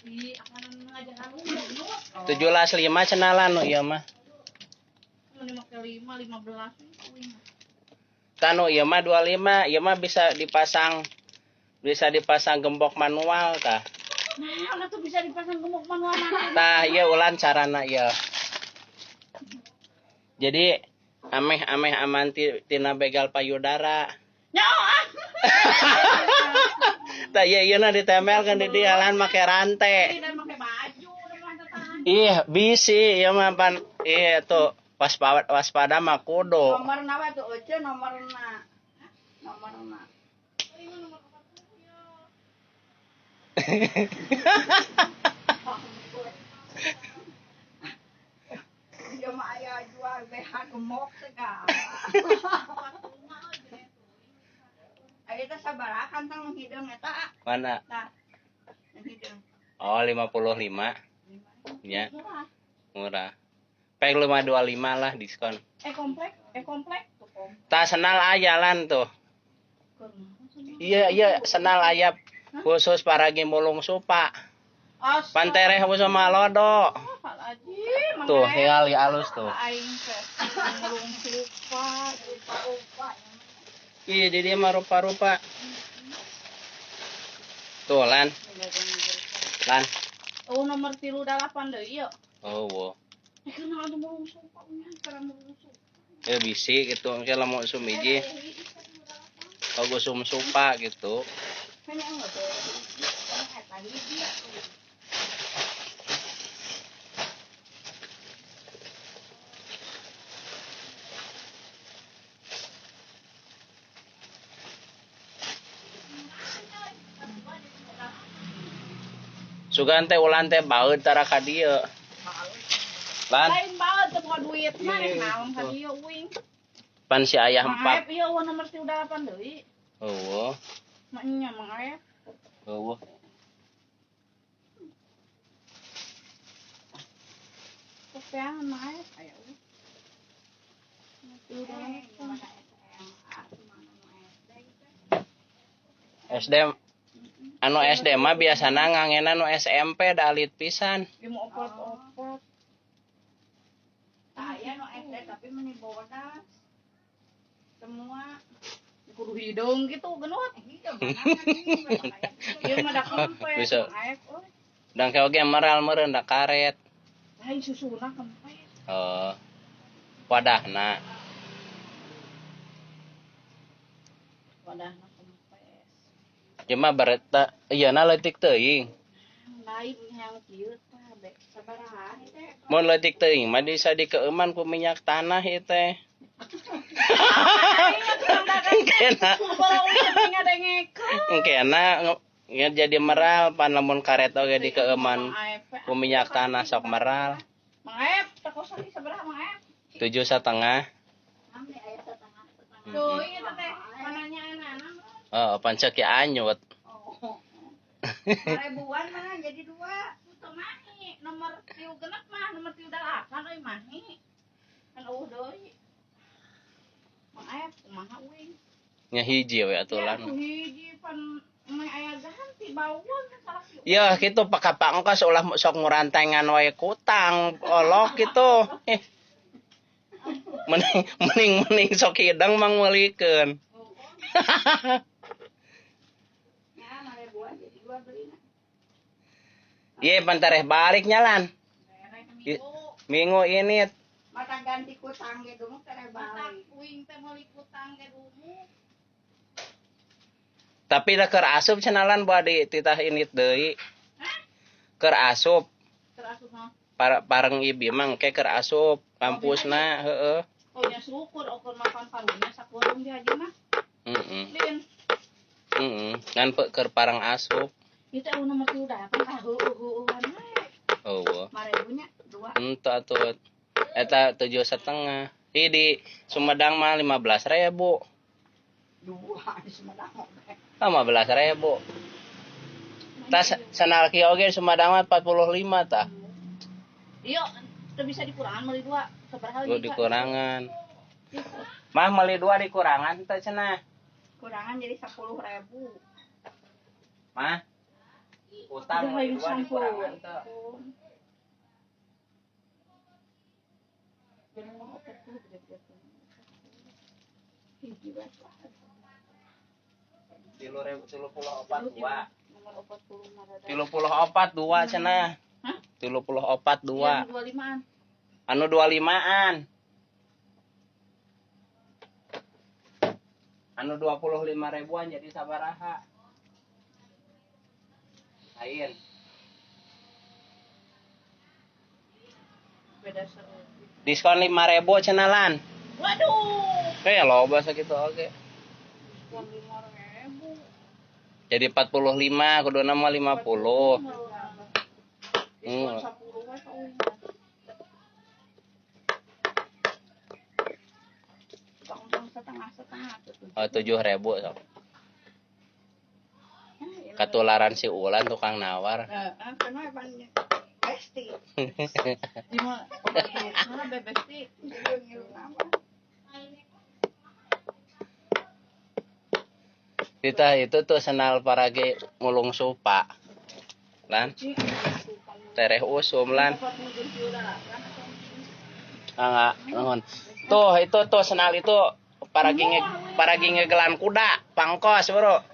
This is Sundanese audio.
Ih, akan ngajaran lu. 17.5 cenah lan nu ieu mah. Mun make 5 15 uing. Tah nu ieu mah 25, ieu mah bisa dipasang gembok manual tah. Nah, udah tuh bisa dipasang gembok manual mana? Tah, ieu ulan carana ieu. Jadi ameh-ameh aman tina begal payudara. Ya ah. Tah ieu ieu na ditempelkeun di dieu lan make rantai. Tidak make baju udah mah tahan. Ih, bisi ieu mah pan iya tuh waspada waspada mah kudu. Nomor nawa tuh Oce nomorna. Nomorna. Ini nomor 40 ya. Dia mah aya jual BH gemok segala. 45 aja. Aya teh sabaraha tang nu hideung eta? Mana? Tah. Nu hideung. Oh, 55. Ya, Murah. murah. Peng 525 lah diskon. Eh komplek, eh komplek tuh kom. Tah senal aya lan tuh. Iya, iya, senal aya khusus paragi mulung supa. Pantereh sama lodo. Astagfirullahaladzim. Tuh, tinggal alus tuh. Aing teh mulung supa, Rupa-rupa. Iya, jadi mah rupa-rupa. Tuh, Lan. Lan. Oh, nomor 38 deui ieu. Oh, wow. Eh, kenapa tuh mulung supa nya, sekarang mulung supa. Ya bisi gitu, engke lamun usum hiji, kagok usum supa gitu. Kan yang teh. Eta hiji atuh. Sugan teh ulan teh baeud tara ka dieu. Lan, Lain banget teu boga duit mah rek Iya, naon ka tuh. dieu uing. Pan si ayah Mang empat. Aep ieu eueuh nomor 38 deui. Eueuh, Mak nya Mang Aep. eueuh. Kepeangan Mang Aep aya eueuh. Nomor 38. Mana SMA, mana nu SD gitu. SD anu SD mah biasana ngangena nu SMP da alit pisan. Ieu mau opot-opot. Tah aya nu SD tapi meni bodas. Semua Kudu hideung gitu genut. hideung mana kan ini makanya. Ieu mah da kempes Bisa. Mang Aep euy. Dan ke oge meral meureun da karet. Lain susuna kempes. Oh. Wadahna. Wadahna kempes. Ieu mah bereta ieu na leutik teuing. Lain yang kieu tah be Sabaraha teh? Mun leutik teuing mah bisa dikeueuman ku minyak tanah ieu teh. Engkena, engkena jadi meral pan lamun karet oge dikeueuman ku minyak tanah sok meral. Mang Aep, teh kosong sabaraha Mang Aep? 7,5. Ame aya setengah setengah. Tuh, ieu teh mananya anak-anak. Oh, pan ceuk anyut. Oh. Ribuan mah jadi dua. Tuh mahi, nomor 36 mah, nomor 38 euy mahi. Kan eueuh deui. Mang Aep kumaha uing? Nya hiji we atuh Ya, lan. atuh hiji pan meh aya ganti bauan kan salah si Ya gitu pakapangkos ulah sok ngurantengan wae kutang olok gitu. Eh. Mending mending mending sok hidang mang meulikeun. Ya, ribuan jadi dua beli. Ye pan tereh balik nyalan. Tereh minggu. Minggu ini Mata ganti kutang ge dumuk tereh Mata balik. uing teh meuli kutang ge dumuk. Tapi da keur asup cenalan buat di titah init deui. Hah? Keur asup Keur asup mah. Pareng ibi mah engke keur asup kampusna heeh. Oh nya syukur ukur makan parunya sakurung di haji mah. Heeh. Lin, Heeh. Ngan keur pareng asup. ieu teh eueuh nomor 38 tah heueuh-heueuhan we. Eueuh. Marebunya dua. Entah tuh. Eta 7,5. Ih di Sumedang mah 15.000. Dua di Sumedang oge. 15.000. Tas sanal kieu oge di Sumedang mah 45 tah. Iya, teu bisa dikurangan meuli dua. Sabaraha Gua dikurangan. Mah meuli dua dikurangan teh cenah. Kurangan jadi 10.000. Mah. Utang Udah hayang dua sampo. dikurangan teu. Jangan mau 40 jadi hiji wae. 34 dua. Nomor 40 mah rada. 34 dua cenah. Hah? 34 dua. Iya, 25-an. Anu 25-an. Anu 25 ribuan jadi sabaraha? Lain. Beda seru. Diskon 5 ribu cenah lan. Waduh. Kayak loba sakitu oge. Diskon 5.000. Jadi 45 kuduna mah 50. Diskon Hmm. 10 we ka uing. Tong setengah-setengah tuh. Oh, 7.000 sok. Katularan si Ulan tukang nawar. Heeh. Kenapa pan pasti. Lima, mana bebesti? Ngilu apa? Kita itu tuh senal parage mulung supa. Lan, tereh usum lan. Ah, enggak, nuhun. Tuh, itu tuh senal itu paragi ngegelan kuda, pangkos, Bro.